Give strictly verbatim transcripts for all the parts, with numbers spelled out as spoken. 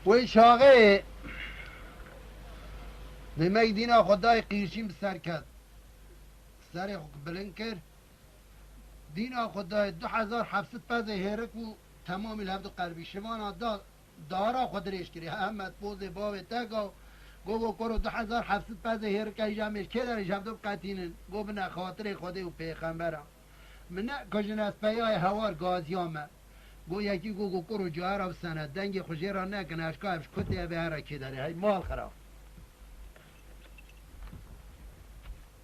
Wê çaxê demek dîna xwe dayê qîrçîn bi ser ket. Serê xwe bilind kir. Dîna xwe dayê du hezar heft sed pezê hêrik û temamî li hevdu qelbî şivana da dara xwe dirêj kirî. Hemed pozê bavê te gaw. Go go koro du hezar heft sed pezê hêrik e, îja mêr kê derê ji hevdu biqetînin. Go bine xatirê Xwedê û pêxembera. Min nekujin ez peyayê hewar gaziya me. Go yekî go go kuro cara bisene, dengê xwe jê re nekin, hişka ev ji kutê ev ê here kê derê, hey mal xira.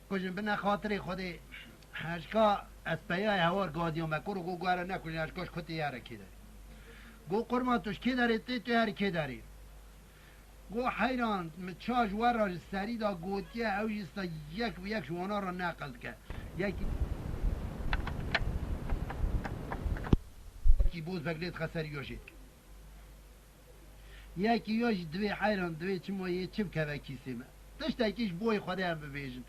Kujin bine xatirê Xwedê, hişka ez peyayê hewar gaziya me, kuro go go here nekujin, hişka ji kutê here kê derê. Go qurban tu ji kê derê tê, tu her kê derê. Go heyran, min ça ji we re ji serî de gotiye, ew jî sta yek bi yek ji wana re neqil dike. Yekî, yekî boz beg lê dixe serî yo jê dike. Yekî yo jî divê heyran, divê çima yê çi bikeve kîsê me. Tiştekî ji boyê Xwedê em bibêjin.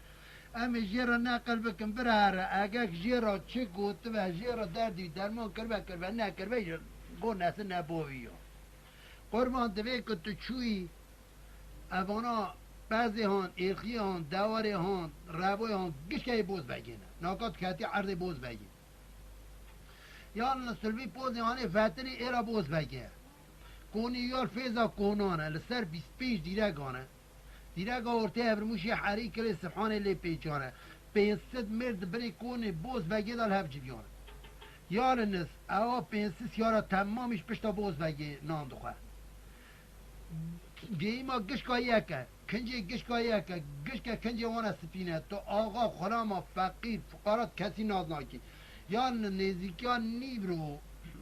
Em ê jê re neqil bikin, bira here, egek jê re çi gotibe, jê re derdî derman kiribe, kiribe, nekiribe, ji go nesin ne bovî yo. Qurban divê ku tu çûyî, evana pezê han, êxiyê han, dewarê han, revoyê han, gişkeyê boz begê ne. Naka tu ketî erdê boz begê. Yan li Silvî pozê hanê fetinî êra boz begê. Konî yar fêza konan e, li ser bîst pênc dîregan e. Dîreka ortê Evrmûşê herî kirê Sibhanê lê pêçan e. Pênc sed mêr di binê konê boz begê de li hev civiyane. Ya li niz, ewa pênc sed siyara temamî ji pişta boz begê nan dixwe. Geyîma gişka yek e, kincê gişka yek e, gişke kincê wan e spîn e. Tu axa, xulama, feqîr, fuqara kesî naz nakî. Ya li nêzîkiya nîvro,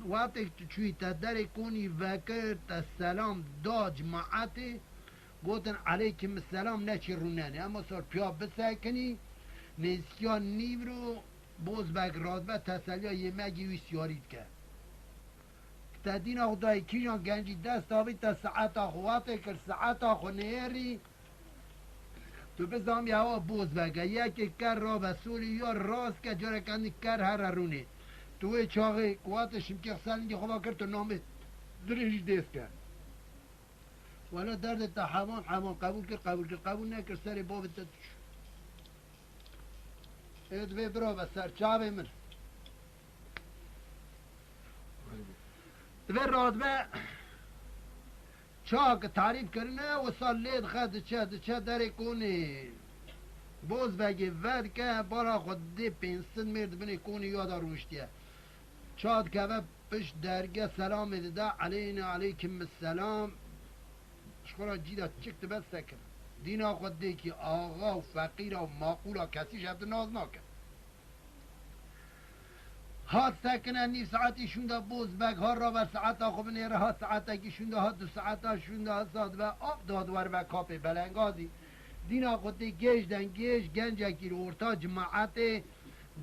wextê tu çûyî te derê konî vekir, te selam da cimaetê, Gotin, "Eleykim selam, neçî rûnenê." Ema sor piya bisekinî, nêzîkiya nîvro boz beg radibe teselya yê megî wî siyarî dike. Te dîna xwe dayê kîjan gencî dest avî te saeta xwe watê kir, saeta xwe nêrî. Tu bizanbî ewa boz beg e. Yekê ker rabe solî ya rast ke, careke din ker here rûnê. Tu wê çaxê ku watê şimkê xwe ser lingê xwe va kir, tu namê dirêjî dês ke. Wele derdê te hevan hevan qebûl kir, qebûl kir, qebûl nekir, serê bavê te diçû. Ê divê bira be ser çavê min. Divê radibe çawa ki tarîf kirine, wisa lê dixe diçe, diçe derê konê boz vegê vedike, bala xwe dê pênc sed mêr di binê konê ya de rûniştiye. Ça dikeve pişt derge selamê dide, "Eleyne eleykim selam." Ji xwe re cî de çik dibe sekin. Dîna xwe dêkî axa û feqîra û maqûla kesî ji hev di naz nake. Hat sekine nîv saetî şûnde boz beg, hat rabe saeta xwe binêre, hat saetekî şûnde, hat du saeta şûnde, hat sa dibe, ap dad werbe kapê belengazî. Dîna xwe dê gêj dengêj, gencekî li orta cimaetê,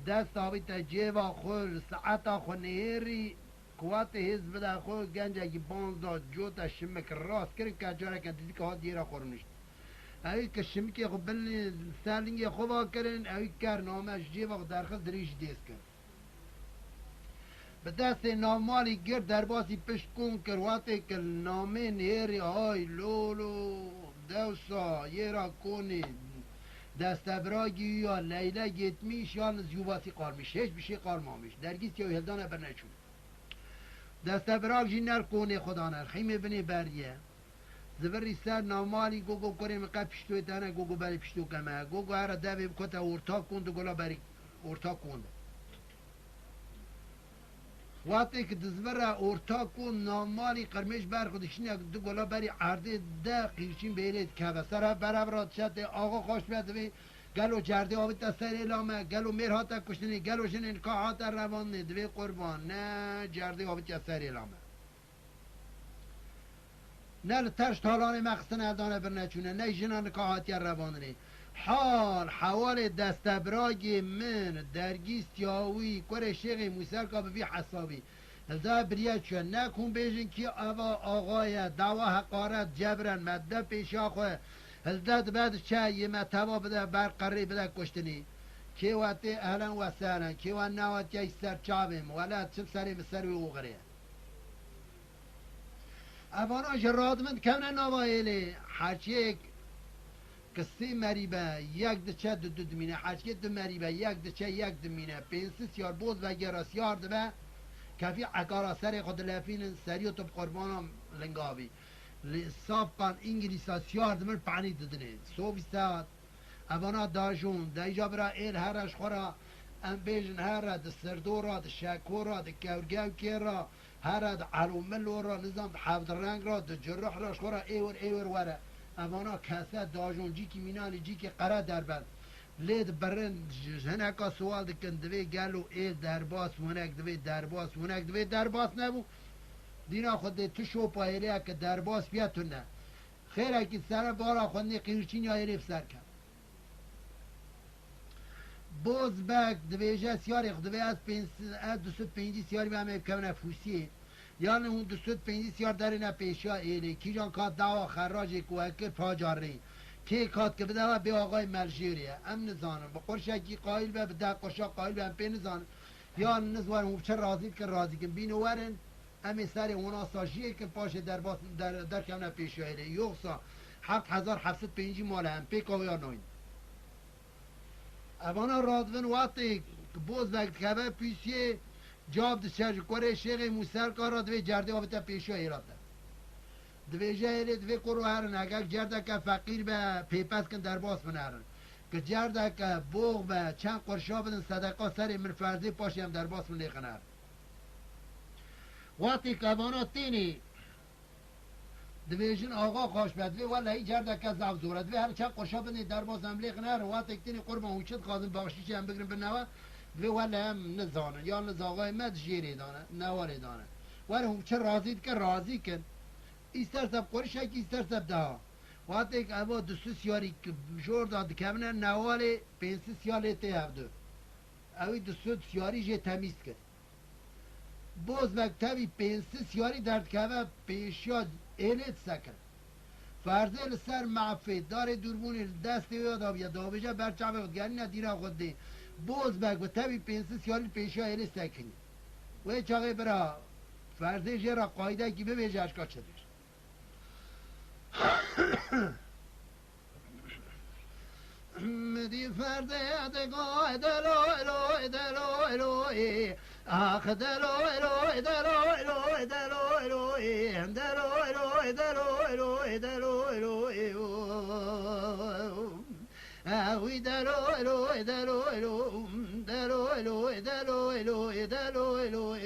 Dest avîte cêva xwe, li saeta xwe nihêrî, kuwatê hêz bide xwe, gencekî banz da, cote şimik rast kirin, ke careke dizî ke hat diyêra xwe rûnişt. Ewî ke şimikê xwe bin ser lingê xwe va kirin, ewî ker name ji cêva xwe derxist dirêjî dês kir. Bi destê navmalî girt derbasî pişt kon kir, watê kir namê nihêrî hay lolo, dewsa yê ra konê desteviragî ya leylek yetmiş yan ziyûbasî qalmiş, hêç bi şey qalmamiş. Dergîstiya wî hildane birneçûn. Destevirag jî ner konê xwe dane, rihîmê binê beriye. Zivirî ser navmalî, gogo kurê min qe piştoyê te ne, gogo berê piştoke me. Gogo here devê bikote orta kon, du gola berî orta kon de. Wextê ki dizivire orta kon, navmalî qirmêj ber xwe dişîne, du gola berî erdê de qîrçîn bêlê dikeve. Ser hev berev re diçe tê, axa xweş be divê gelo cerdê avîte serê la me, gelo mêr hate kuştinê, gelo jinê nika hate revandinê, divê qurban, ne cerdê avîtiye serê la me. Ne li terş talanê me xistine eldane birneçûne, ne jina nika hatiye revandinê. Hal hewalê destebiragê min, dergîstiya wî, kurê Şêxê Mûserka bi vî hesabî. Hilda biriye çûye, ne hûn bêjin kî eva axa ye, dawa heqaret, cebren, me de pêşiya xwe, hilde dibe diçe, yê me teva bide ber qerrê bide kuştinî. Kê we tê ehlen we sehlen, kê we newetiye ser çavê min, wele çim serê min ser wê oxirê. Evana ji radibin dikevine nava êlê. Herçiyek ki sê merî be, yek diçe, du, du dimîne. Herçiyê du merî be, yek diçe, yek dimîne. Pênc sed siyar boz vegera siyar dibe. Kefî ekara serê xwe dilefînin, serî tu bi qurbana linga bî. Li safqan Îngilîsa siyar dibin, panî didinê. Sovî saat. Evana dajon, deyca bira êl here ji xwe re, em bêjin here di Sirdor re, di Şeko re, di Kewrgewkê re, here di Elomilo re, nizam di Hevdireng re, di Ciruh re, ji xwe re êwir êwir were. Evana kese dajon, cîkî mînanî, cîkî qere derbend. Lê dibirin, ji, ji hineka siwal dikin, divê gelo êl derbas winek, divê derbas winek, divê derbas nebû. Dîna xwe dê tu şopa êleyeke derbas biya tune. Xêrekî sere bala xwendê qîrçînya êlê bi ser ket. Boz Beg dibêje siyarê xwe divê ez pênc, ez du sed pêncî siyarî be em ê bikevine Fûsiyê. Yanî hûn du sed pêncî siyar derêne pêşiya êlê. Kîjan kat dawa xerracê ku we kir paca rê. Kê kat ki bide we bê axayê Meljêrê ye. Em nizanin. Bi qurşekî qayîl be, bi deh qurşa qayîl be, em pê nizanin. Yan niz werin hûn bi çi razî dikin, razî kin. Bînin werin. Em ê serê hona sajiyê kin, paşê derbas, der, derkevne pêşiya êlê. Yoksa heft hezar heft sed pêncî mal e, em pê kawiya nayîn. Evana radibin wextê Boz Beg dikeve Fûsiyê, cav diçe ji kurê Şêxê Mûselka re divê cerdê avite pêşiya êla te. Dibêje êlê divê kuro herin, hegek cerdeke feqîr be, pêpez kin derbas binerin. Ki cerdeke box be, çend qurşa bidin, sedeqa serê min ferzê, paşê em derbas bin lê kin herin. Wextê kevana tênê dibêjin axa xaş be, divê welehî cerdeke zaf zor e. Divê her çend qurşa bidin derbas em lê xine herin. Wextê tênê qurban hûn çi dixwazin baxşîşê em bigrin bin newe. Divê weleh em nizanin. Yan niz axayê me di jêrê dane, newarê dane. Were hûn çi razî dikin, razî kin. Îsterse bi qurişekî, îsterse bi daha. Wextê eva du sed siyarî ki jor da dikevine newalê pênc sed siyar lê tê hevdu. Ewî du sed siyarî jê temîz kir. Boz Beg tevî pênc sed siyarî derdikeve pêşiya êlê disekine. Ferzê li ser mafê darê dûrbûnê li destê wê ya daviye, davêje ber çavê xwe digerîne dîna xwe dê. Boz Beg bi tevî pênc sed siyarî pêşiya êlê sekiniye. Wê çaxê bira Ferzê jê re qaydekî bibêje eşka çi dibêje. Midî ferdê de goy de loy loy de loy loy. Ax de loy loy de loy loy de loy loy. De loy loy de loy loy de loy loy. Ewi de loy loy de loy loy. De loy loy de loy loy de loy loy.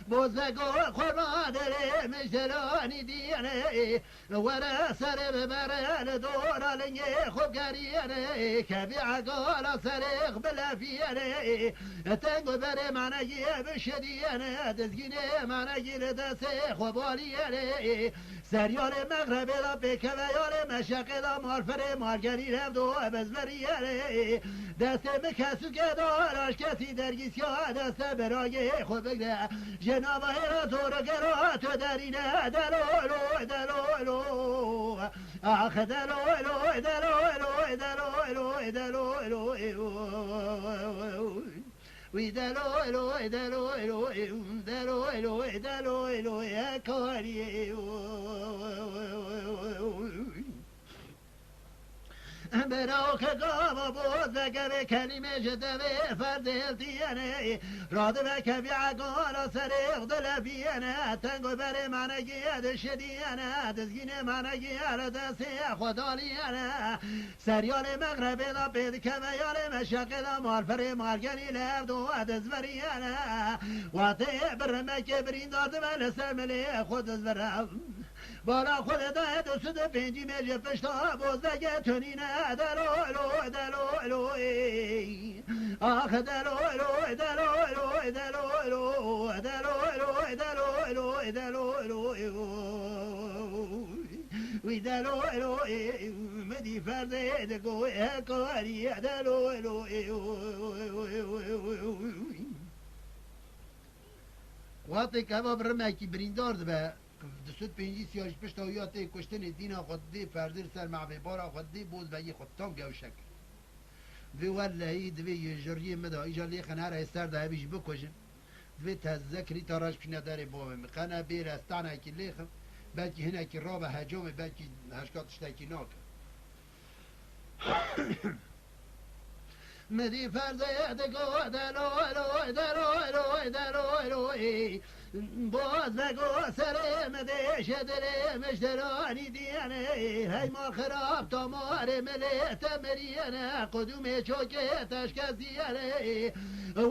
Bozego xwe raderê min jelanî diyene. Were serê bibere li dora lingê xwe geriyene. Kevî egala serê xwe bilefiyene. Teng û berê manegî bişidiyene. Dizgînê manegî li destê xwe baliyene. Seryalê mexrebê da pêkeve yalê meşeqê da malferê malgerî revdo bezberiyene. Destê min kesûkê da raşkesî dergîsiya deste birayê xwe bigre. Ji nava hêra zor û gera tu derîne delolo, delolo. Ax delolo, delolo, delolo, delolo. Wî delolo, delolo, delolo, delolo, kariyê. Bera ke gava boz vekeve kelîmê ji devê ferdê diyene. Radive kevî egala serê dilefiyene. Teng û berê manegî dişidiyene. Dizgînê manegî li destê xwe daliyene. Seryalê mexrebê da pê dikeve yalê meşeqê da malferê malgerî li hevdu dizveriyene. Watê bi rimekê birîndar dibe li ser milê xwe dizvire. Bala xwe de daye du sed û pêncî mêj ji pişta bozdegê tunîne. Delo, elo, delo, elo, ey. Ax, delo, elo, delo, elo, delo, elo, delo, elo, delo, elo, delo, elo, ey. Wî delo, elo, ey. Min dî ferdê digo, e, karî, delo, elo, ey. Wextê keva bi rimekî birîndar dibe. Du sed pêncî siyar ji pişta wî ya tê kuştinê dîna xwe didê, ferdê li ser mehvê bala xwe didê, boz vegî xwe tam gewşe kir. Vê wellehî divê yê ji riyê min de, îca lê xenera yê ser de hevî jî bikujin. Divê te zikirî ta reş bişîne derê bavê min. Qene bêre stanekî lêxim, belkî hinekî rabe hecomê, belkî heşka tiştekî nake. Midî ferzê digo deloy loy, deloy loy, deloy loy. Boz vego serê mi dêşe dilê mi ji deranî diyene. Heyma xirab tamarê mi lê te miriyene. Qudumê çokê teşkez diyene.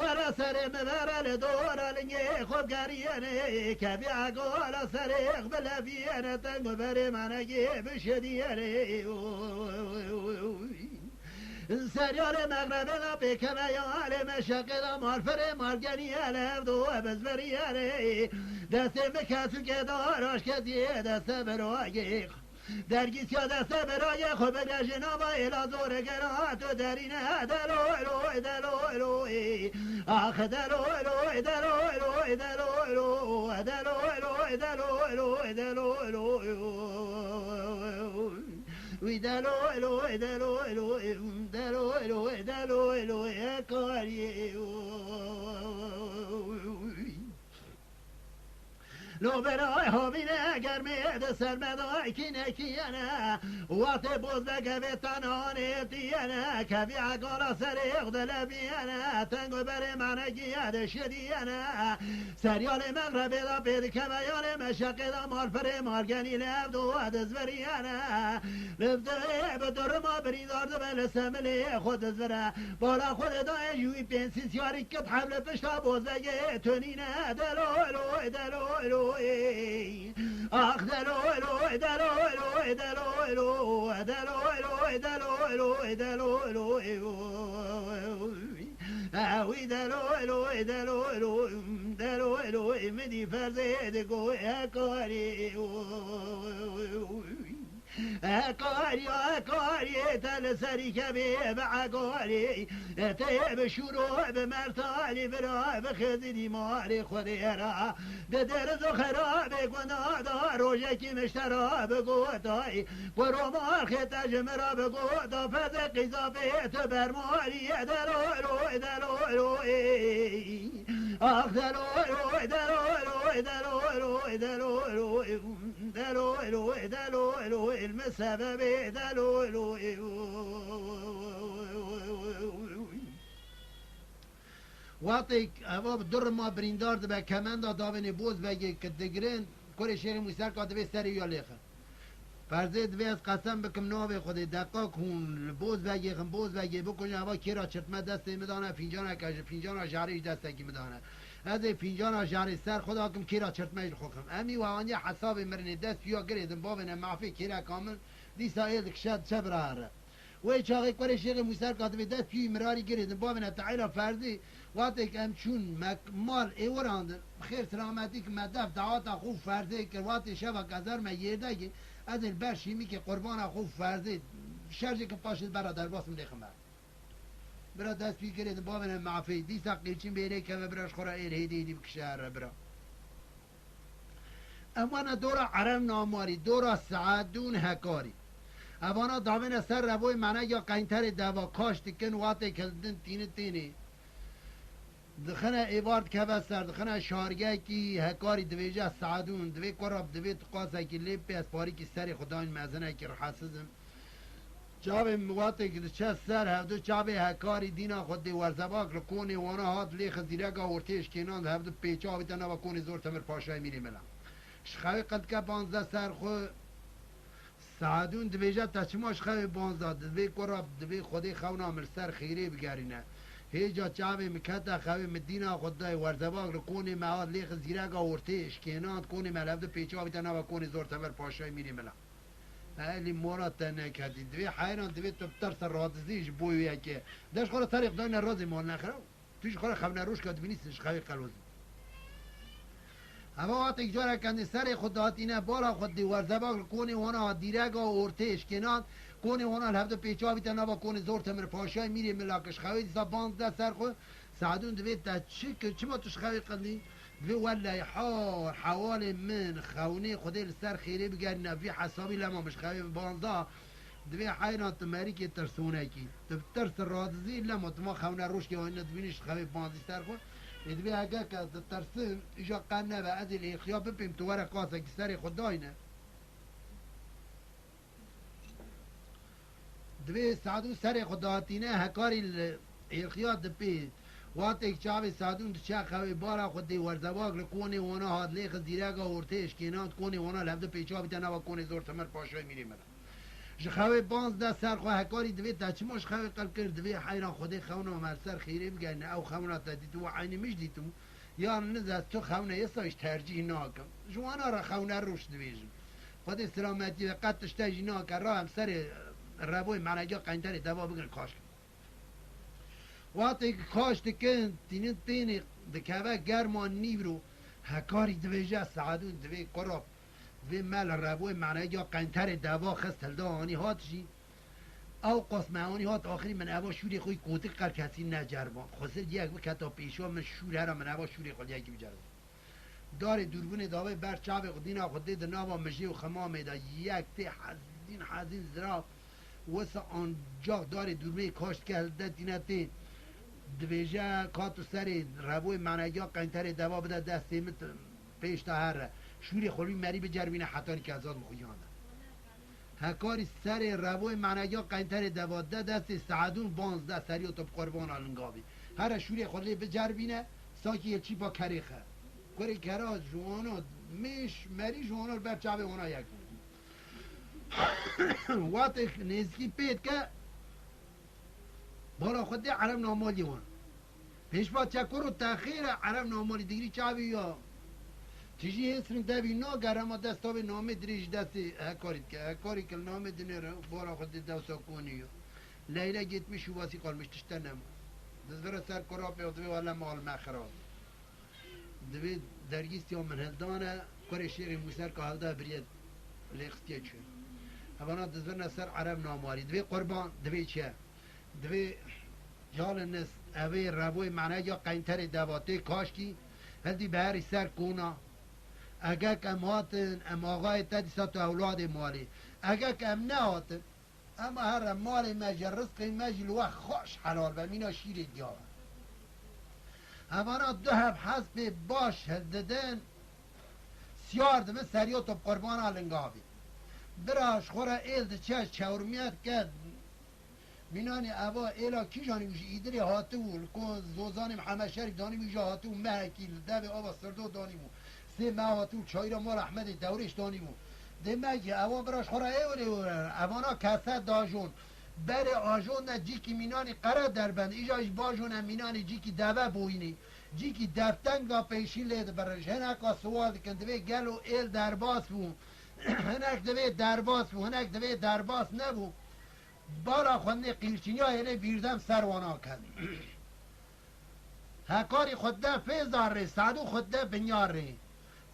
Were serê mi vere li dora lingê xwe geriyene. Kevî egala serê xwe bileviyene. Teng û berê menegê bişediyene. Seryalê mexrebê de pêkeve ya alê meşeqê de malferê malgenî elev do bezberî erê. Destê mi kesûkê da raşkeziyê deste birayê. Dergîsiya deste birayê xwe bigre ji nava êla zorê gera tu derîne deloy loy deloy loy. Ax deloy loy deloy loy deloy loy deloy loy deloy loy deloy loy. Wî deloy loy deloy loy deloy loy deloy loy ekarî. Lo beray havîne germê de sermeday kînekiyene. Wextê boz de gevê tananê tiyene. Kevî egala serê xwe de leviyene. Teng û berê manegiye de şediyene. Seryalê mexrebê de pê dikeve yalê meşeqê de malferê malgenî lev do dizveriyene. Li vdê bi durima birîndar dibe li semelê xwe dizvire. Bala xwe de dayê ji wî pênc sî siyarî kit hev li pişta bozegê tunîne. Deloy loy, deloy loy. Ax deloy loy, deloy loy, deloy loy. Deloy loy, deloy loy, deloy loy. Ewî deloy loy, deloy loy, deloy loy, min dî ferzê digo ekarî. Ekarî, ekarî, te li serî kevê bi ekarî. Tê bi şûro, bi mertalî bira, bi xizî dîmarê Xwedê ra. Di deriz û xerabê gunda da rojekî miştera bi gotay. Ku romarxê te ji min re bi gota fezê qîzafê tu bermarî ye deloy loy, deloy loy. Ax deloy loy, deloy loy, deloy loy, deloy loy. Deloy loy, deloy loy, il min sebebê deloy loy. Wextê eva bi du rima birîndar dibe, kemenda davênê boz vegê ki digirin, kurê şêrê Mûserka divê serê wî ya lêxin. Ferzê divê ez qesem bikim navê Xwedê, deqak hûn li boz vegê xin, boz vegê bikujin, eva kêra çirtme destê min dane, fîncaneke ji fîncana jarê ji destekî min dane. Ez ê fîncana jarê ser xwe dakim, kêra çirtme ji xwe xim. Em î wewaniya hesabê mirinê dest pîya girêdin, bavêne mafê kêreka min, dîsa ê dikişe diçe bira here. Wê çaxê kurê şêxê Mûserka divê dest pîyî mirarî girêdin, bavêne teîla ferzî, wextê ke em çûn me mal êwirandin, bi xêr silametî ki me def daweta xwe û ferzê kir, wextê şeva ke zer me yêrdegê, ez ê li ber şîmîkê qurbana xwe û ferzê şerjê ki paşê bera derbas min lê xime. Bira dest pî girêdin, bavêne mafê, dîsa qîrçîn bê êrê keve, bira ji xwe re êr hêdî hêdî bikişe here bira. Em wana dora Erem Namarî, dora Seadûn Hekarî. Evana davêne ser revoyê menegiya qeynterê deva kaş dikin, watê kildin tîni tênê. Dixine êvar dikeve ser, dixine şargekî Hekarî, divêje Seadûn, divê kura, divê tu qasekî lê bipê, ez parîkî serê xwe dayîn, mezinekî rihesiz im. Çavê min wextê ki diçe ser, hevdu çavê Hekarî dîna xwe dê werzebak li konê wana hat lê xizîreka ortê eşkênan, hevdu pêça avîte nava konê zor Temir Paşayê mîrê mila. Ji xewê qil dike banzde ser xwe. Seadûn dibêje, te çima ji xewê banzda? Divê kura, divê Xwedê xewna min li ser xêrê bigerîne. Hêja çavê min kete xewê, min dîna xwe dayê werzebak li konê me hat lê xizîreka ortê eşkênan, konê me li hevdu pêça avîte nava konê zor Temir Paşayê mîrê mila. Elî mora te neketî. Divê heyran, divê tu bi tersa radizî ji bo yekê. De ji xwe re terê xwe dayne razê mal nexira. Tu ji xwe re xewnerojka dibînî, ji xewê qelozî. Heva watek careke dê serê xwe datîne, bala xwe dê werzebak li konê wana dîrega ortê eşkênan, konê wana li hevdu pêça avîte nava konê zor Temir Paşayê mîrê mila ki ji xewê dîsa banzde ser xwe. Seadûn divê te çi kir? Çima tu ji xewê qildî? Divê wellehî hal hewalê min, xewnê Xwedê li ser xêrê bigerîne, vî hesabî lema min ji xewê banzda. Divê heyran tu merîkê tirsonekî. Tu bi tirs radizî lema tu van xewnerojkê wan nedibînî ji xewê banzî ser xwe. Ê divê heke ke ditirsin, îja qe nebe, ez ê li êxiya bipêm, tu were qasekî serê xwe dayne. Divê Sadûn serê xwe datîne, Hekarî li êxiya dipê. Watêk çavê Sadûn diçe xewê bala xwe dê werzevak li konê wana hat lêxist dîreka ortê eşkênand, konê wana li hevdu pêça bîte nava konê zor Temel Paşayê mîrê me de. Ji xewê banz de ser xwe Hekarî divê te çima ji xewê qel kir, divê heyran Xwedê xewna me li ser xêrê bigerîne, ew xewna te dîtibû eynî min jî dîtibû, yan niz ez tu xewne yesa jî tercîh nakim. Ji wana re xewne rûş dibêjim. Xwedê silametî ve qet tişte jî nake, ra em serê revoyê meneca qeynterê deva bigirin kaş. Wextê ki kaş dikin, tînin tênê dikeve germa nîvro, Hekarî dibêje Sadûn divê kurop, divê me li revoyê meneca qeynterê deva xist hilda anî hat jî. Ew qas me anî hat axirî min eva şûrê xwe yî kotik qel kesî neceriband. Xwesir yek biketa pêşiya min şûr hera min eva şûrê xwe yekî biceriband. Darê dûrbûnê davê ber çavê xwe dîna xwe dê di nava mijê û ximamê de yek tê hezîn hezîn zirav wisa ancax darê dûrbûnê kaş dike hilde tîne tê dibêje, ka tu serê revoyê menegiya qeynterê deva bide destê min, tu pêş de here. Şûrê xwe wî merî biceribîne hetanî kezat bi xwe yan de. Hekarî serê revoyê menegiya qeynterê deva de destê Seedûn banz de seriyo tu bi qurbana lingavî. Here şûrê xwe lê biceribîne, sankî yê çîpa kerê xe. Kurê kera ji wana mêş merî ji wana li ber çavê wana yek. Watê nêzikî pê dike, bala xwe dê Ereb namalî wan. Pêşva çekor û texêre Ereb namalî digirî çavî ya. Tijî hêsrin devî nagere ma desta vê namê dirêj destê Hekarî dike. Hekarî ki li namê dinêre, bala xwe dê dewsa konî ya. Leyla gitmiş û vasî qalmiş, tişte nema. Dizvira ser kurapê û divê wele mal me xirab. Divê dergîstiya min hildane, kurê Şêxê Mûser ka hilda biriye lê xistiye çûye. Evana dizvirne ser Ereb namarî. Divê qurban, divê çi? Divê yaliniz evê revoyê menegiya qeynterê deva tê kaşkî, hildî beherî ser kona. Egek em hatin, em axayê te dîsa tu ewladê malê. Egek em nehatin, Ema here malê me jî, rizqê me jî li we xweş helal be, mîna şîrê diya be. Evana du heb hespê baş hildidin, siyar dibin seriyo tu bi qurbana lingavî. Bira ji xwe re êl diçe çewrmiye dike, mînanê eva êla kîjanî wî ji Îdirê hatibû, li ku zozanê Mihemed Şerîf danîbû, îja hatibû mehekî li devê ava Sirdo danîbû. Sê meh hatibû çayîra mala Ehmedê Dewrêş danîbû. Dê me jî ewa bira ji xwe re ê were were. Evana kese dajon. Berê ajon de cîkî mînanî qere derbend. Îja ji bajon e mînanî cîkî deve boyînê. Cîkî devteng da pêşî lê dibirin. Ji hineka siwal dikin. Divê gelo êl derbas bû. Hinek divê derbas bû. Hinek divê derbas nebû. Bala xwendê qîrçîniya hêlê bîrdem ser wana ket. Hekarî xwe de fêza rê, Sadû xwe de binya rê.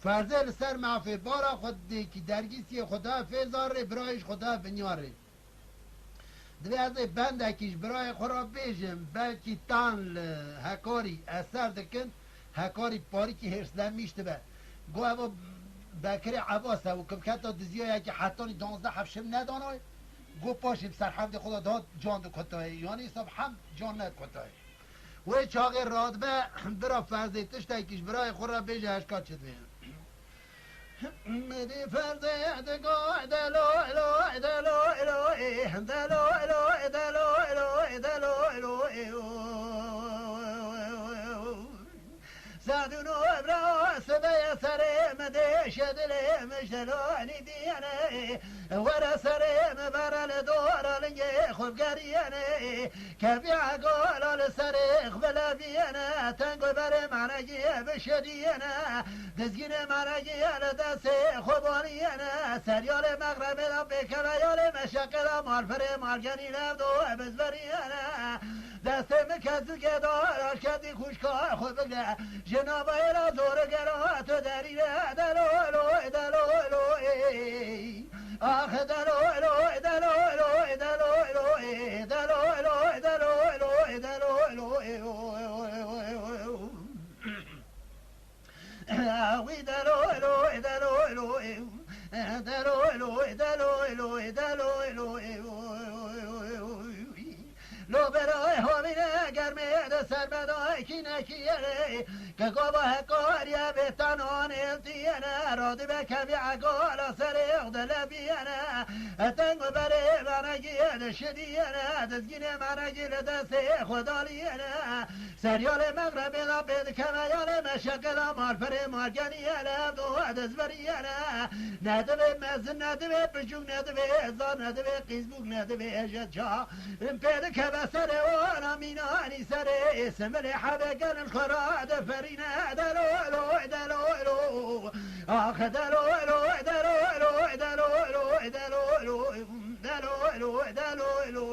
Ferzê li ser mafê bala xwe dêkî dergîsiyê xwe de fêza rê, birayê ji xwe de binya rê. Divê ez ê bendekî ji birayê xwe re bêjim, belkî tan li Hekarî eser dikin, Hekarî parîkî hêrslenmîş dibe. Go evo Bekirê Ebas e û kivketa diziya yekî hetanî danzdeh heb şiv nedanay. Go paşê bi serhevdê xwe de dihat can dikotayê. Yanî îsa bi hemd can nedikotayê. Wê çaxê radibe bira Ferzê tiştekî ji birayê xwe re bêje hişka çi divê. Midî Ferzê digo delo lo, delo lo, delo lo, delo lo, delo lo. Sadûno bira sibeye serê min dêşe dilê min ji lanî diyene. Were serê min bere li dora lingê xwe bigeriyene. Keviya gala li serê xwe bileviyene. Tengo berê menegiye bişediyene. Dizgînê menegiye li destê xwe baniyene. Seryalê mexremê de pêkeve yalê meşeqê de malperê malgenî levdo bizberiyene. Destê min kezûkê da, raşketî xwişka xwe bigre. Ji navayê ra zor gera tu derî re, delo lo, delo lo, ey. Ax, delo lo, delo lo, delo lo, ey. Delo lo, delo lo, delo lo, ey. Wî delo lo, delo lo, delo lo, delo lo, delo lo. Lo beray havîne germê de ser bedayekî ne Kiyene, ke gava hekariye bê tenan êltiyene, radibe kevî egala serê xwe de leviyene. Teng û berê menegî dişidiyene, dizgînê menegî li destê xwe daliyene. Seryalê mexrebê de pê dikeve, yalê meşeqê de malperê margeniyene, ev do dizveriyene. Nedivê mezin, nedivê piçûk, nedivê zar, nedivê qîzbûk, nedivê ejeca. Pê dikeve serê wana mînanî serê, similê hebê gelin xwe ra diferîne. Delo, lo, delo, lo. Ax, delo, lo, delo, lo, delo, lo, delo, lo, delo, lo, delo, lo.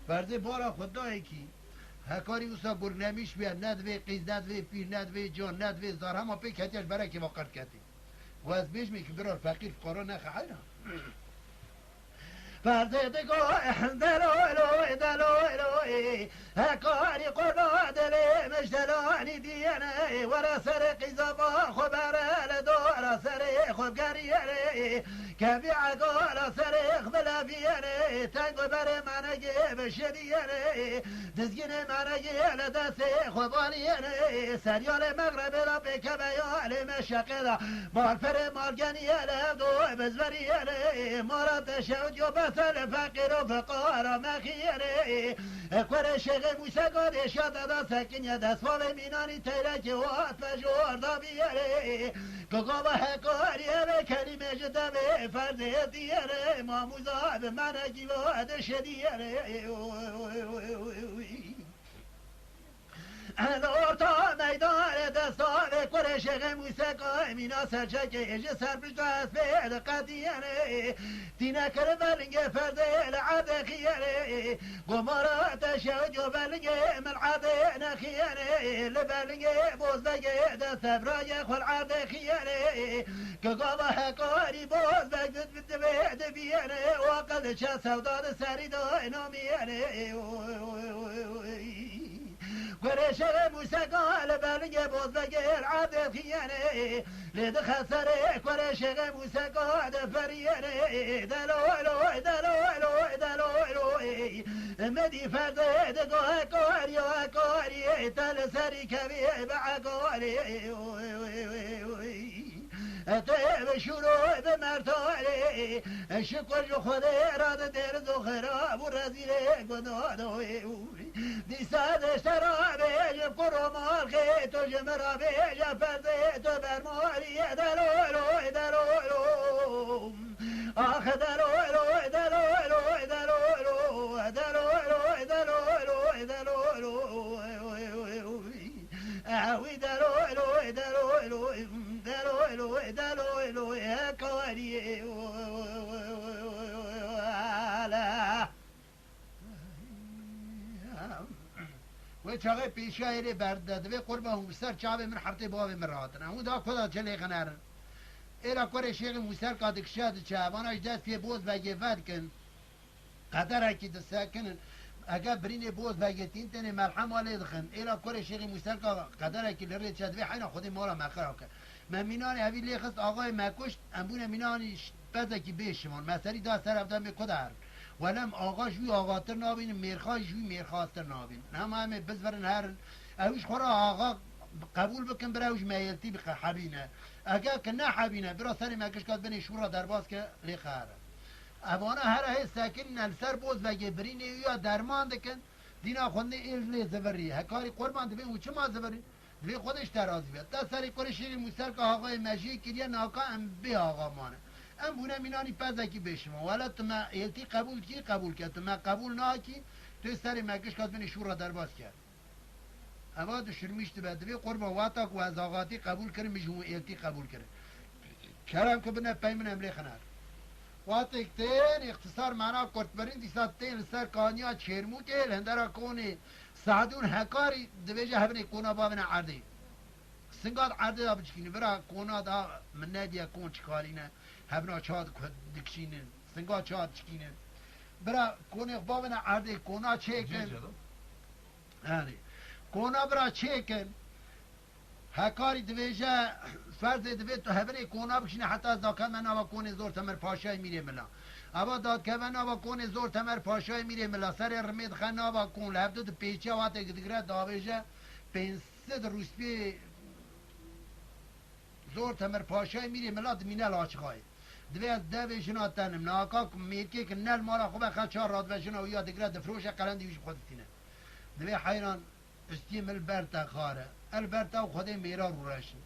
Ferzê bara xwe dayekî, hekarî wisa gurnemîş bûye, ne divê qîz, ne divê pîr, ne divê can, ne divê zar, hema pê ketiye ji berekê ve qert ketê. Û ez bêjimê ki birar feqîr fuqara nexe heyran. Ferzê digo, delo, lo, delo, lo, hekarî qurba dilê min ji delanî diyene, were serê qîza ba xwe bere li dora serê xwe bigeriyene. Kevî egala serê xwe bileviyene, teng û berê menegê bişiriyene, dizgînê menegê li destê xwe baniyene, seryalê mexrebê de pêkeve ya lê meşeqê de, malperê malgeniyene, ev do bizveriyene, mala te şewdiyo bese li feqîr û fiqara mexiyene. Kurê Şêxê Mûseka dêşa te da sekiniye, destvalê mînanî teylekê wat pejor da biyere. Gagava hekarî eve kelîme ji devê ferzê diyere, mamûza bi menekî va dişe diyere. Li orta meydanê desta vê kurê Şêxê Mûseka mîna serçekê ji ser pişta hespê diqetiyene. Tîne kir belingê ferzê li erdê xiyere. Gomara te şewdiyo belingê min erdê nexiyene. Li belingê bozbegê de sebrayê xwe li erdê xiyene. Ke gava hekarî bozbeg di, di, divê dibiyene. Waqil çe sewda di serî de namiyene. Kurê Şêxê Mûseka li belingê bozbegê li erdê xiyene. Lê dixe serê kurê Şêxê Mûseka diferiyene. Delo, lo, delo, lo, delo, lo. Min dî ferdê digo hekarî, hekarî, te li serî kevî bi hekarî. Tê bi şûr û bi mertalê, şikir ji Xwedê re didêr û xirab û rezîlê gudadoyê. Dîsa dişte ra bêje kuro malxê, tu ji min ra bêje ferdê, tu bermarî ye, delo, lo, delo, lo. Ax, delo, lo, delo, lo, delo, lo, delo, lo, delo, lo, delo, lo. Ewî delo, lo, delo, lo, delo, lo, delo, lo, hekarî. Ala. Wê çaxê pêşiya êrê berdide, divê qurba hûn bi ser çavê min heftê bavê min rahatin. Hûn da ku da çi lê xinerin. Êra kurê Şêxê Mûserka dikişe diçe, vana ji dest pê boz vegê vedikin. Qederekî disekinin. Ege birînê boz vegê tîn tenê melhema lê dixin. Êra kurê Şêxê Mûserka qederekî li rê çe divê heyna Xwedê mala me xira ke. Me mînanê evî lê xist axayê me kuşt, em bûne mînanî ş-, pezekî bê şivan. Me serî da ser ev demê ku de herin. Welem axa ji wî axatir nabînin, mêrxa ji wî mêrxastir nabînin. Hema em ê bizvirin herin. Ew ji xwe re axa qebûl bikin, bira ew ji meyiltî bixe hebîne. Ege ki ne hebîne, bira serê me gişka binê şûra derbas ke lê xehere. Evana here hê sekinîne li ser boz vegê birînê wî ya derman dikin. Dîna xwendê êl lê zivirî. Hekarî qurban dibê û çima zivirî? Divê Xwedê ji te razî be. Te serê kurê Şêxê Mûserka axayê me jê kiriye, naka em bê axa mane. Em bûne mînanî pezekî bêşivan. Wele tu me êltî qebûl dikî, qebûl ke. Tu me qebûl nakî, tu serê me gişka binê şûra derbas ke. Eva dişirmîş dibe. Divê qurban wata ku ez axatî qebûl kirim, min ji hûn êltî qebûl kirin. Kerem ku bine pey min em lê xiner. Wextêk tên, îxtisar mana kurtbirîn, dîsa tên li ser kaniya Çêrmûkê, li hindera konê Sadûn Hekarî, divêje hebinê kona bavine erdê. Singa di erdê de biçikînin, bira kona da min nediye kon çikarîne, hebina ça dikişînin, singa ça diçikînin. Bira konê xwe bavine erdê, kona çêkin. Erê. Kona bira çêkin. Hekarî divêje, ferzê divê tu hebinê kona bikişîne, heta ez dakem me nava konê zor Temir Paşayê Mîrê Mila. Ava dadkeve nava konê zor temer paşayê mîrê mila serê rimê dixe nava kon li hevdu dipêçe watê digire davêje pênc sed rûspiyê zor temer paşayê mîrê mila dimîne laçixayê. Divê ez devê jina tenim. Naka ku mêrkê ki nel mala xwe be xel çar radibe jina wî ya digire difroşe qelendî wî ji xwe distîne. Divê heyran Piştî min li ber te xare. El ber te û Xwedê mêra rûreşin.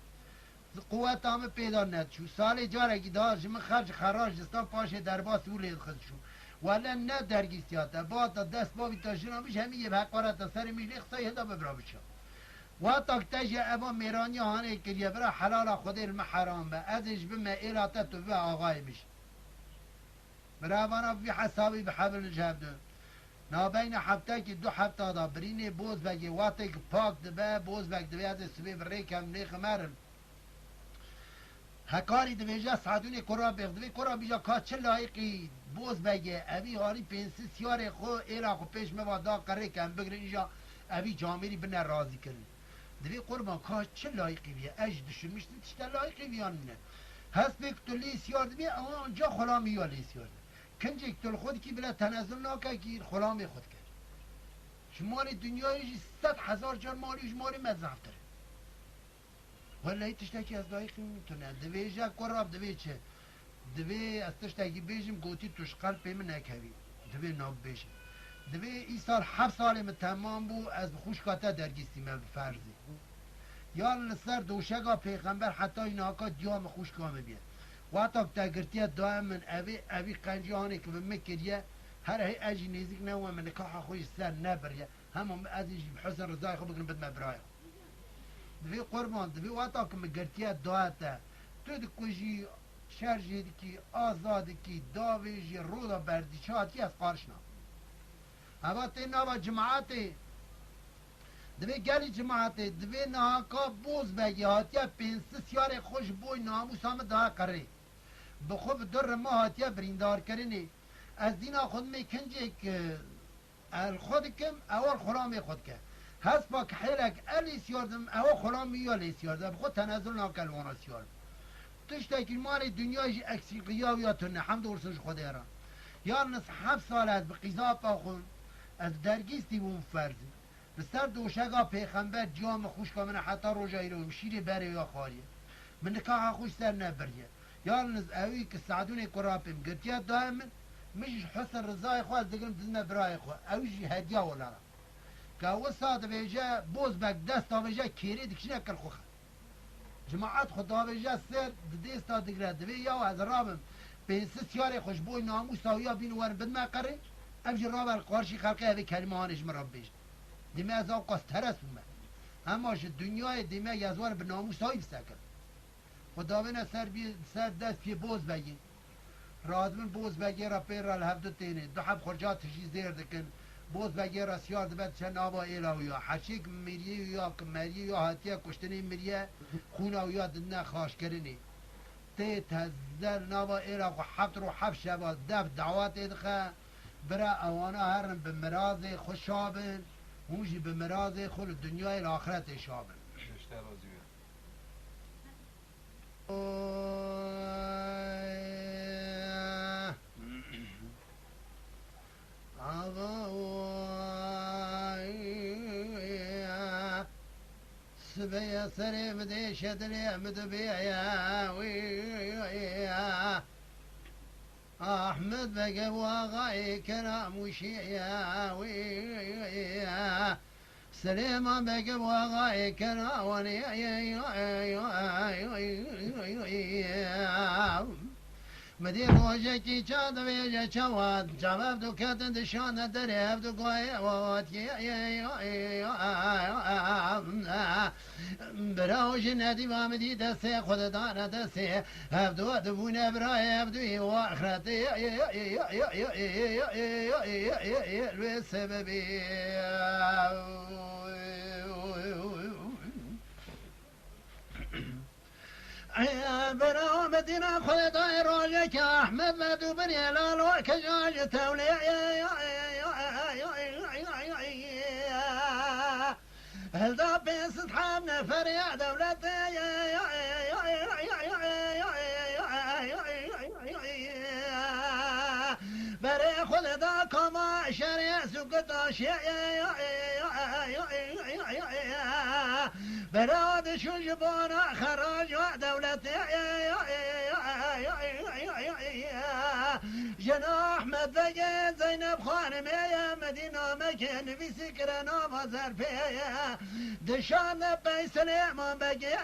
Quweta min pê de nediçû. Salê carekî daha ji min xerc xerac distan paşê derbasî û lê dixist çû. Wele ne dergîstiya te, ba te dest bavî te jina min ji hemî yê bi heqareta serê min jî lê xisayî hinda bibira biça. Wexta ku te jî eva mêraniya hanê kiriye bira helala Xwedê li min heram be. Ez ê ji bin me êla te tu bibe axayê min jî. Miravana bi vî hesabî bi hev in ji hev du. Nabeyna heftekî du hefta da birînê Bozbegê wextê ku pak dibe, Bozbeg divê ez ê sibê bi rê kem nêxim herim. Hekarî divêje Sadûnê kura bêx divê kura bîja ka çi layîqî Bozbegê evî harî pênc sî siyarê xwe êla xwe pêş me va da qerê kem bigrin îja evî camêrî bine razî kirin. Divê qurban ka çi layîqî viye? Ez jî düşünmüştim tişte layîqî viyan nîne. Hespê ku tu lê siyar dibî, ew anca xulamî ya lê siyar dibî. Kincêk tu li xwe dikî bile tenezul nake kî xulamê xwe dike. Ji malê dinyayê jî sed hezar car malî ji malê me zaftir e. Wellahî tiştekî ez layîqî min tune. Divêje kurab divê çi? Divê ez tiştekî bêjim, gotî tu ji qelpê min nekevî. Divê nabêjim. Divê îsal heft salê min temam bû, ez bi xwişka te dergîstî me bi ferzî. Yan li ser doşega pêxember heta î naka diya min xwişka min bîye. Wexta ku te girtiye dayê min evê, evî qencî hanê ki bi min kiriye, her hey ez jî nêzîk newme min nikaha xwe ji ser nebiriye. Hema ez ê jî bi husn rizayê xwe bigirim bidime birayê xwe. Divê qurban, divê wexta ku min girtiye dayê te, tu dikujî, şer jê dikî, aza dikî, davêjî, roda berdî, çi hatiye ez qarş nakim. Heva tê nava cimaetê, divê gelî cimaetê, divê niha ka Bozbegê hatiye pênc sî siyarê xwe ji bo namûsa min daye qirê. Bi xwe bi du rima hatiye birîndarkirinê. Ez dîna xwe dimê kincêk, e, El xwe dikim, ew el xulamê xwe dike. Hespa ki hêlek el lê siyar dim, ew xulamî ya lê siyar de. Bi xwe tenezul nake li wana siyar. Tiştekî malê dinya jî eksîqiya wî ya tune. Hemd olsun ji Xwedê re. Yalniz heft sal ez bi qîzapa xwe, ez dergîstî bûm ferzî. Li ser doşega pêxember ciya min xwişka min e heta roja îro, şîrê berê ya xwariye. Min nikaha xwe ji ser nebiriye. Yalniz ewî ki Sadûnê kurapê min girtiye dayê min, min jî ji husn rizayê xwe ez digirim didime birayê xwe. Ew jî hediya wela re. Ke wisa dibêje Bozbek dest davêje kêrê dikişîne kil xwe xe. Cimaet xwe davêje ser di dêsta digire divê yaw ez rabim. Pênc sî siyarê xwe ji bo namûsa wî ya bîn werin bidime qerê. Ev jî rabe li qarşî xelkê evê kelîme hanê ji min re bibêje. Dîme ez ewqas teres bûme. Hema ji dinyayê dîme ez werim bi namûsa wî bisekim. Xwe davêne ser bî, ser dest pê Bozbegê. Razibin Bozbegê re pê re li hevdu tênê. Du heb xurca tijî zêr dikin. Bozbegê re siyar dibe diçe nava êla wî ya. Heçîk miriyê wî ya ki meriyê wî ya hatiye kuştinê miriye, xûna wî ya didine xaşkirinê. Tê teze li nava êla xwe heft roj heft şeva def dawa tê dixe. Bira ewana herin bi mirazê xwe şa bin. Hûn jî bi mirazê xwe li dinyayê li axiretê şa bin. Beşte razî be. Sibeye serê min dêşe dilê min dibêye wî. Ahmed Bege û Axayê Keramûşê wî. Silêman Bege û Axayê Kerawanê. Min dî rojekî ça divêje çawa, çav ev du ketin dişane derê ev du guhê ewat. Bira û jin nedîva min dî destê xwe didane destê. Ev du dibûne birayê ev duyî û axretê. Wê sebebî. Bira Medîna xwe dayê rojekê Ahmed me du birê lalo keja ji tewlê. Hilda pênc sed heb neferê ya dewletê. Sukutaşê bera diçû ji bona xeraca dewletê. Jina Ehmed Begê Zeynep Xanimê ye, Medîna Mekê nivîsî kire nava zerfê ye. Dişande pey Silêman Begê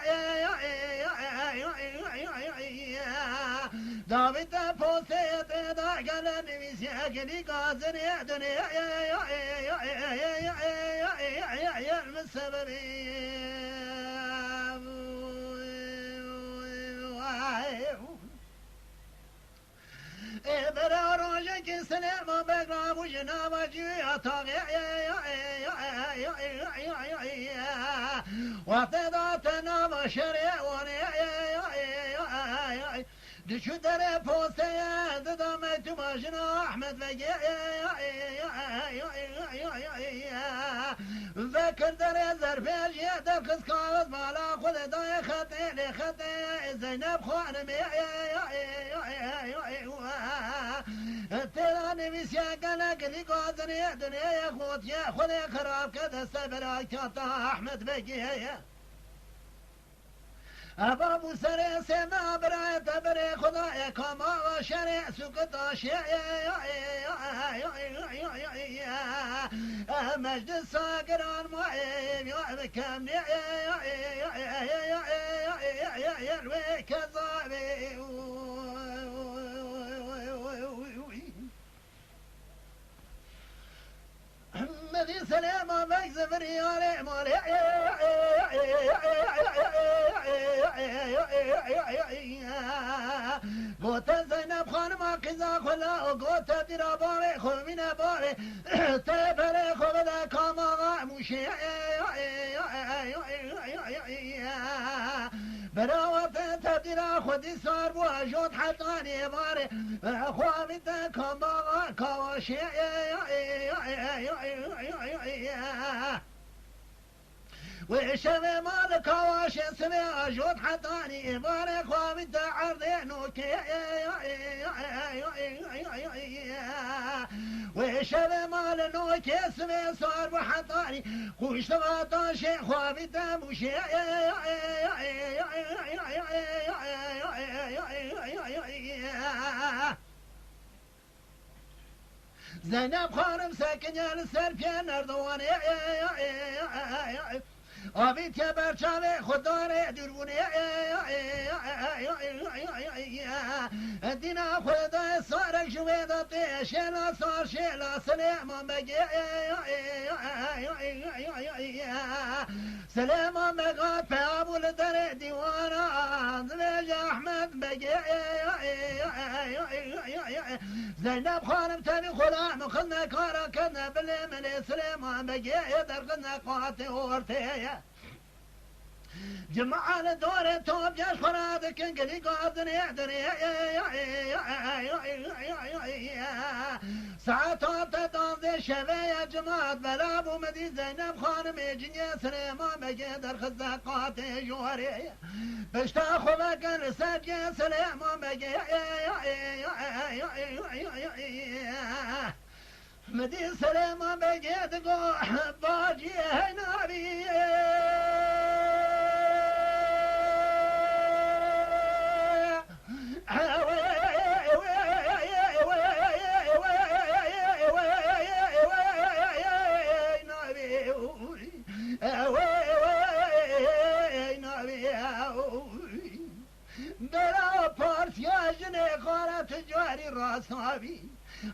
Dawî te postê tê da gele nivîsiye gelî gazinê dunê. Min sebebî. Ê bera rojekî Silêman Beg rabû ji nava cûya taxê. Wextê da te nava şerê wanê. Diçû derê posteye dida meytûma jina Ehmed Begê. Vekir derê zerfê jê derxist kaxit bala xwe de dayê xetê lê xetê Zeynep Xanimê. Têra nivîsiye gelek gilî gazinê dunê ye xotiye xwe de xirab ke deste belakata Ehmed Begê. Eva bû serê sême birayê te berê Xwedayê kama şerê sukitaşê. Meclisa giran ma ê ya bi kemnê wê kezabê. Medî Silêman Beg ziviriyarê malê. Gote Zeynep xanima qîza xwe la û gote dîra bavê xwe mîne bavê. Te berê xwe bide kamaxa mûşê. Berawa te tedîra xwedî sar bû, ajot hetanî êvarê. Xwe avî te kamba kawaşê. Wê şevê ma li kawaşê sibê ajot hetanî êvarê xwe avî te erdê nokê. Wê şevê ma li nokê sibê sar bû hetanî. Qûştixa taşê xwe bî te mûşê. Zeynep xanim sekiniye li ser pê nerdiwanê. Avîtiye ber çavê xwe darê dûrbûnê. Dîna xwe dayê sarek ji wê de tê şêla sar şêla Silêman Begê. Silêman Beg hat peya bû li derê dîwana, dibêje Ehmed Begê. Zeynep xanim tevî xwe la min xizmekara ketine bilê min ê Silêman Begê ê derxistine qatê ortê ye. Cemaat li dorê top geş xwe radikin, gilî gazinê dinê. Saeta te danzdê şevê ye, cemaat bela bû, min dî Zeynep xanimê cinê Silêman Begê derxiste qatê jorê. Pişta xwe vekin li ser cê Silêman Begê. Min dî Silêman Begê digo, bacî hey nabî. Bera partiya jinê xara tu carî rast nabî.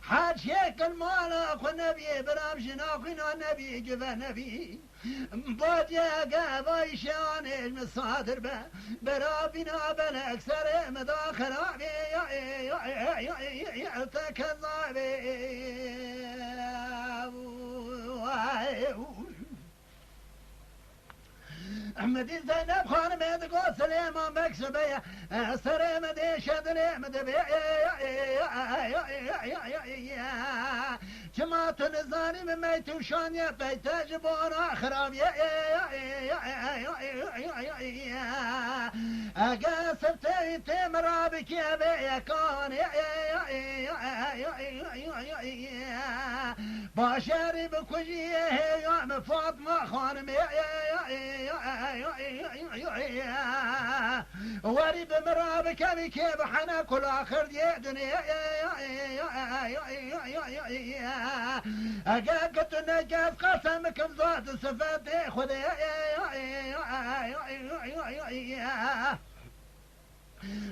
Her şekil mala xwe nebî, biram jina xwîna nebî, give nebî. Bacê ge vay şanê ji min sadir be. Bera bîna belek serê min da xirabê. Te kezabê. Min dî Zeyneb xanimê digot Silêman Beg sibe ye, serê min dêşe dilê min dibe. Çima tu nizanî min meyt û şaniye peyte ji bona xirab ye. Ege sifte wî tê min ra bikê vê yekan. Başerî bikujî hêya min Fatma xanimê. Werî bi min ra bikevî kê bi hene kula xirdiyê dinê. Ege ki tu nekez qesem bikim zat sifetê Xwedê.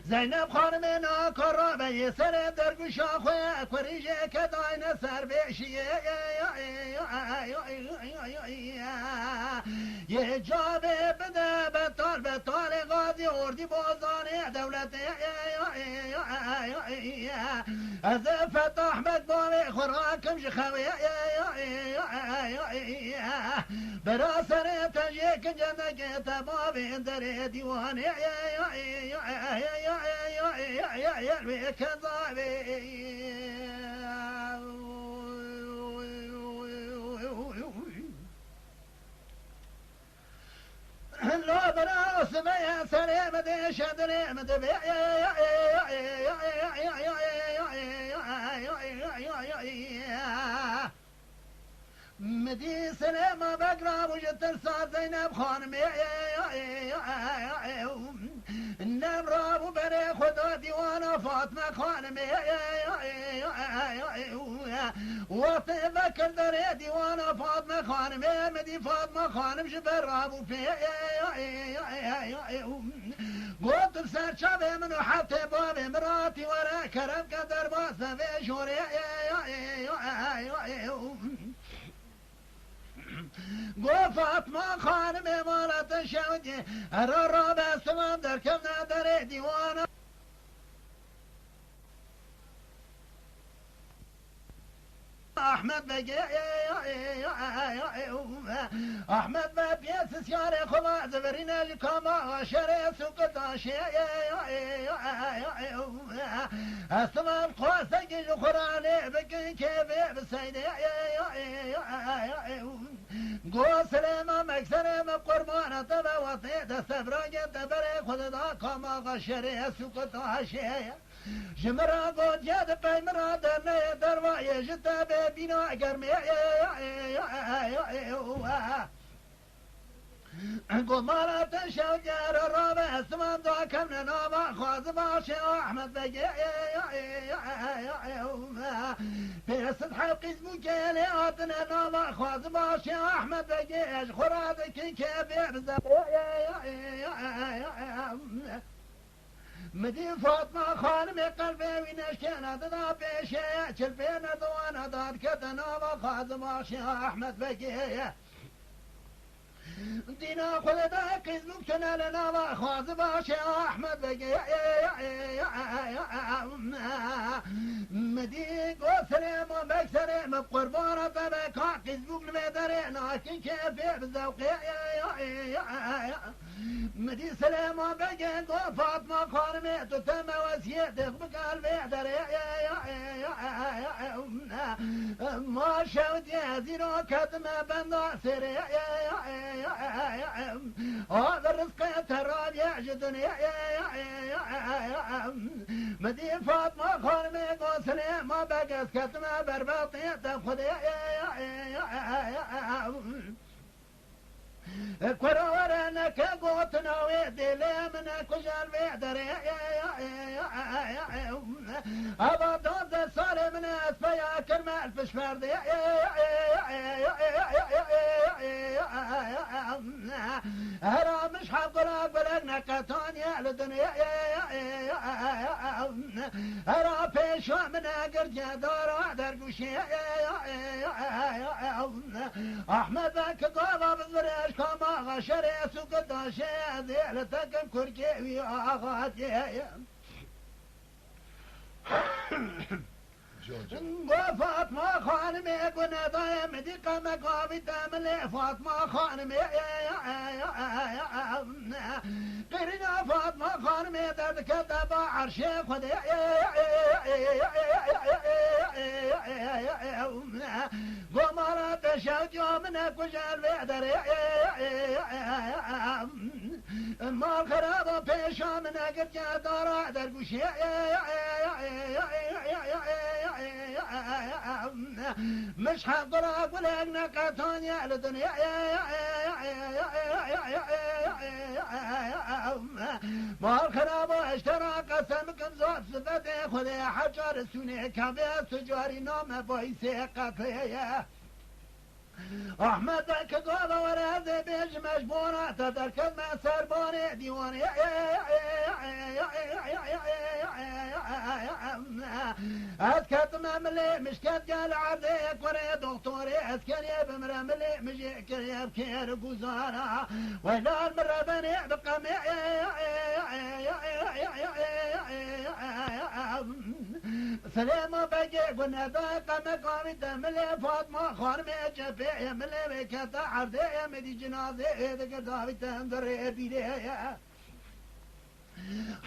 Zeynep xanimê na kara be yê serê derguşa xwe kurî jê ke dayne ser vêşiyê. Yê cavê bide betal betalê gazî ordî bozanê dewletê. Ez ê Fetah Ahmed bavê xwe rakim ji xewê. Bira serê te jê kincendekê te bavê derê dîwanê. Wê kezavê. Lo bira sibeye serê min dêşe dilê min dibe. Min dî Silêma Beg rabû ji tirsa Zeyneb xanimê. Nebrabû berê xwe da dîwana Fatme xanimê. Wextê vekir derê dîwana Fatme xanimê, min dî Fatma xanim ji ber rabû pê. Got, ser çavê min û heftê bavê min ratî were kerem ke derbase vê jorê. Got, Fatma xanimê mala te şewitî, era rabe sivan derkevne derê dîwana. Ahmet Begê, Ahmet Beg piyê sisyarê xwe va zivirîne ji kama aşerê sûk taşê. Estiman xwestekî ji xwe ra lê bikin kêfê bi seydê. Go Silêman Beg serê min qurbana te be, wextê destevrankê te berê xwe dida kama aşerê sûk taşê. Ji min re gotiye, di pey min re derneyê dervayê ji te bê bîna germê. Go mala te şewcere rabe, siman da kevne nava xwazi başê Ahmet Begê. Pêsed heb qîzbûkê lê hatine nava xwazi başê Ahmet Begê. Ji xwe re dikin kê bê bize. Min dî Fatma xanimê qelbê wî neşkêne dida pêşê, çil pê nerdiwana dadkete nava xazim aşê Ahmet Begê. Dîna xwe de qîzbûk tune li nava xazim aşê Ahmet Begê. Min dî got Silêman Beg serê min qurbana te be ka qîzbûk li vê derê nakin kêfê bi zewqê. Min dî Silêman Begê got Fatma xanimê tu te mewesiyê dêx bike li vê derê. Ma şewtiyê ez îro ketime benda sêrê. Abi rizqê te raviye ji dinê. Min dî Fatma xanimê got Silêman Beg ez ketime berbatiyê te Xwedê. Kura were neke gotina wê dêlê min e kujel vê derê. Ava duwazdeh salê min e ez peya kirme el pişverdê. Hera min ji hevgula gulek neqetaniye li dinê. Hera pêşa min e girtiye dara derguşê. Ahmet Beg ki gava bizvire eşka maxa şerê sûk taşê ez ê li tekim kurkê wî axatiyê. Go Fatma xanimê, go nedaye min dî qemek avî te milê Fatma xanimê. Qirîna Fatma xanimê derdikete ba erşê Xwedê. Go mala te şewtiya min e ku ji elvê derê. Mal xeraba pêşa min e girtiye dara dergûşê. Min ji heqdora gulek neqetaniye li dinyê. Mal xeraba ez ji te re qesem bikim zaf sifetê Xwedê hecar sûnê kevê tu carî name bayîsê qetê ye. Ahmet Bey, ki gava were ez ê bêjim, ez bona te derketme ser banê dîwanê. Ez ketime milê mişket gel erdê kurê doktorê, ez kerê bimre milê mijê kirê kêr guzara. Weylal min rebenê bi qemê. Silêma Begê gunedayê qemek avî te milê Fatma xanimê cepê ye milê wê kete erdê ye min dî cinazê ê digir davî te hundirê bîrê ye.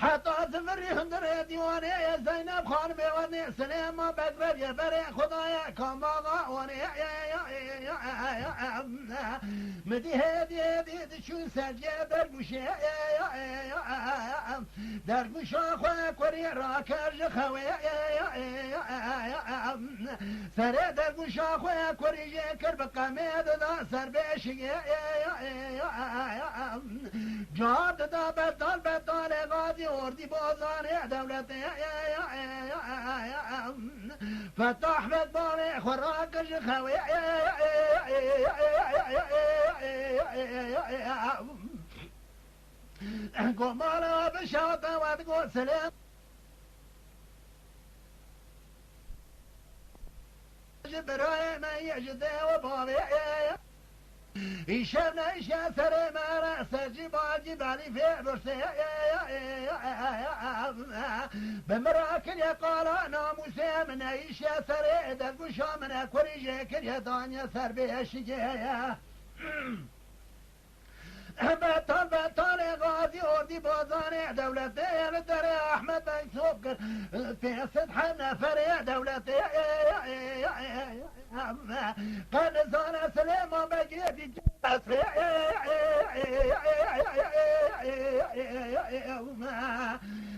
Heta zivirî hundirê dîwanê ye Zeynep xanimê wenê Silêma Beg reviye berê Xwedayê kamaxa wanê ye. Min dî hêdî hêdî diçûn sercê dergûşê. Dergûşa xwe kurî raker ji xewê. Serê dergûşa xwe kurî jê kir bi qemê dida ser bêşigê. Ca dida betal betalê gazî ordî bozanê dewletê. Fetah Beg bavê xwe rakir ji xewê. Gomala bişewte we digot silê. Ji birayê me yê ji dê û bavê. Îşev neyşe serê me re sercî bacî belîfê birsê. Bi min re kiriye qala namûsê min neyşe serê dergûşa min e kurî jê kiriye daniye ser bêşigê. Betal betalê gazî ordî bozanê dewletê li derê Ahmet Beg sop kir. Pênc sed he neferê dewletê. Qe nizane Silêman Begê dî esrê.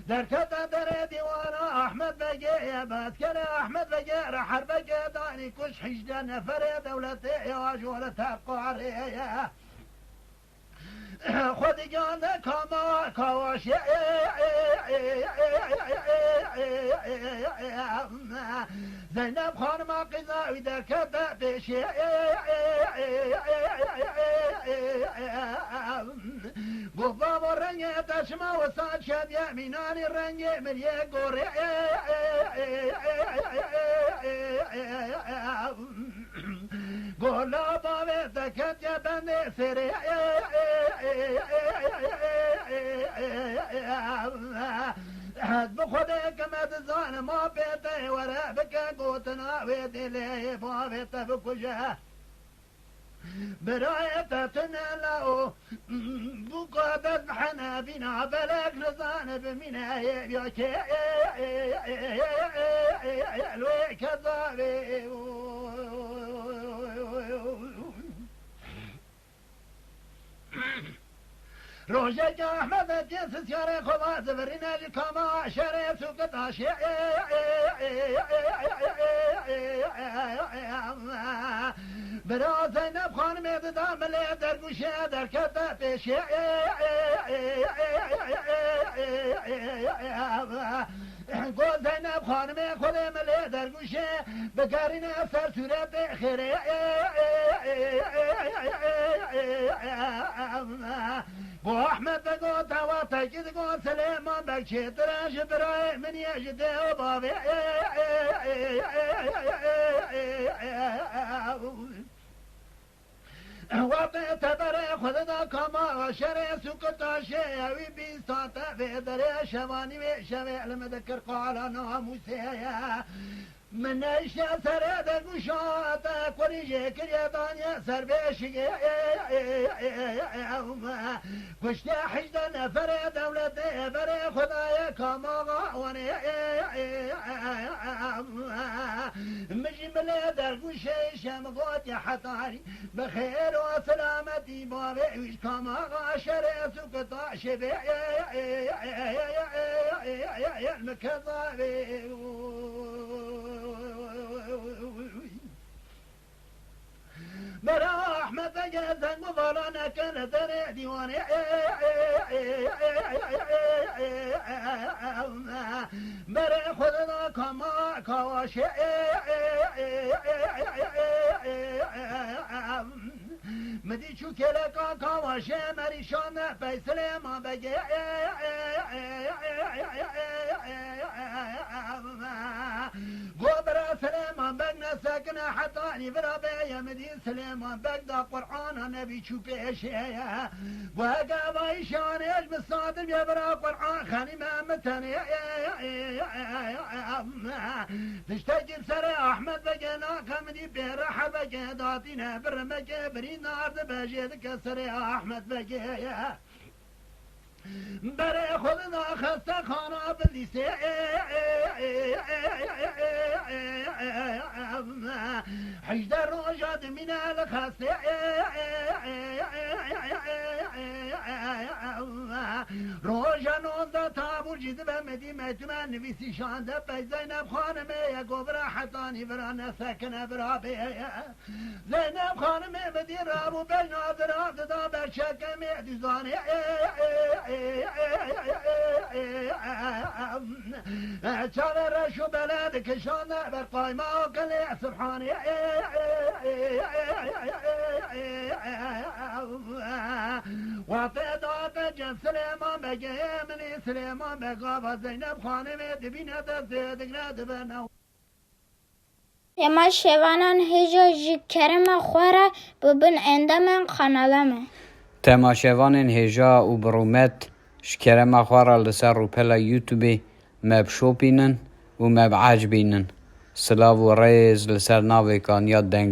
Derkete derê dîwana Ahmet Begê ye, betkerê Ahmet Begê re herbekê danî kuş hîjdeh neferê dewletê ê ajole teqarê ye. Xwedî giyane kama kawaşê. Zeynep xanima qîza wî derkete pêşê. Got babo rengê te çima wisa çeviye mînanî rengê miriyê gorê. Gola bavê te ketiye bendê sêrê. Ez bi Xwedê ke me dizanim ma pê te were bike gotina wê dê lê bavê te bikuje. Birayê te tune la o. Bûka dest bi hene bîna belek nizane bimîne ya kê lê kezabê. Rojeke Ehmed Etiyê sisyarê xwe va zivirîne ji kama şerê sûkit aşê. Bira Zeynep xanimê dida milê dergûşê derkete pêşê. Got Zeynep xanimê xwedê milê dergûşê bigerîne ser sûretê xêrê. Got Ahmet de got ewa tekî digot Silêman Beg çêtir e ji birayê min yê ji dê û bavê. Wextê teberê xwe dida kama şerê sûkir taşê ewî bîsta te vê derê şevanî wê şevê li min dikir qala namûsê ye. Min neşte serê de guşa te kurî jê kiriye daniye ser beşigê. Kuştiye hejdeh neferê dewletê berê Xwedayê kamaxa wanê. Min jî milê dergûşê şem gotiye hetanî. Bi xêr û selametî bavê wî kamaxa şerê sukta şevê. Min kezabê. Bera Ahmet Ege zeng û vala neke li derê dîwanê. Berê xwe de da kama kawaşê. Midî çû kêleka kawaşê merîşan de pey Silêman Begê. Go bira Silêman Beg nesekine hetanî vira bêye midî Silêman Beg da Qur'ana nebî çû pêşê ye. Go heke vayî şanê ji min sadir ye bira Qur'an xenîme min tenê. Tiştekî serê Ahmet Begê nake midî pêre hebekê datîne birimekê birîndar dibe jê dike serê Ahmet Begê ye. Berê xwe dida xestexana Bildîsê. Hejdeh roja dimîne li xestê. Roja nonda tabûr jî dibe midî meytûme nivîsî şande pey Zeynep Xanimê ye go vira hetanî vira nesekine vira bê. Zeynep Xanimê midî rabû bej nadira dida ber çekemê duzanê. Çavê reş û bele dikişande ber qayma qilê Subhanê. Watê date cem Silêman Begê minî Silêman Beg ava Zeynep Xanimê dibîne destê digre dibene. Temaşevanan hêja ji kerema xwe re bibin endamên kanala me. Temaşevanên hêja û bi rûmet ji kerema xwe re li ser rûpela YouTube me bişopînin û me biecibînin. Silav û rêz li ser navê Kanya Deng.